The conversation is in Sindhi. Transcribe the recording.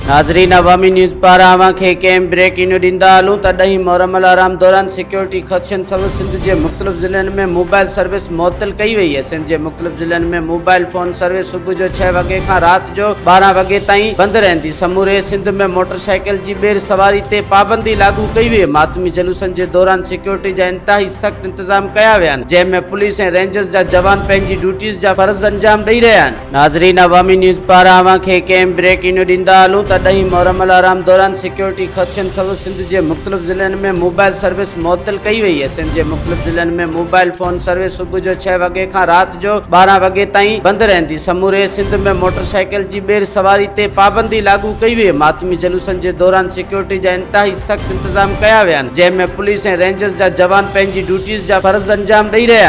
ناظرين عوامي نيوز پاران اوهان کي هڪ اهم بريڪنگ نيوز ڏيندا هلون ته ڏهين محرم الحرام دوران سيڪيورٽي خدشن سبب سنڌ جي مختلف ضلعن ۾ موبائل سروس معطل ڪئي وئي آهي. سنڌ جي مختلف ضلعن ۾ موبائل فون سروس صبح جو 6 وڳي کان رات جو 12 وڳي تائين بند رهندي. سموري سنڌ ۾ موٽر سائيڪل جي ٻير سواري تي پابندي لاڳو ڪئي وئي. ماتمي جلوسن جي دوران سيڪيورٽي جا انتهائي سخت انتظام ڪيا ويا آهن، جنهن ۾ پوليس ۽ رينجرز جا جوان پنهنجي ڊيوٽيز جا فرض انجام ڏئي رهيا آهن. ناظرين عوامي نيوز پاران اوهان کي هڪ اهم بريڪنگ نيوز ڏيندا هلون ته ڏهين محرم الحرام دوران سيڪيورٽي خدشن سبب سنڌ جي مختلف ضلعن ۾ موبائل سروس معطل ڪئي وئي آهي. سنڌ جي مختلف ضلعن ۾ موبائل فون سروس صبح جو 6 وڳي کان رات جو 12 وڳي تائين بند رهندي. سموري سنڌ ۾ موٽر سائيڪل جي ٻير سواري تي پابندي لاڳو ڪئي وئي. ماتمي جلوسن جي دوران سيڪيورٽي جا انتهائي سخت انتظام ڪيا ويا آهن، جنهن ۾ پوليس ۽ رينجرز جا جوان پنهنجي ڊيوٽيز جا فرض انجام ڏئي رهيا آهن.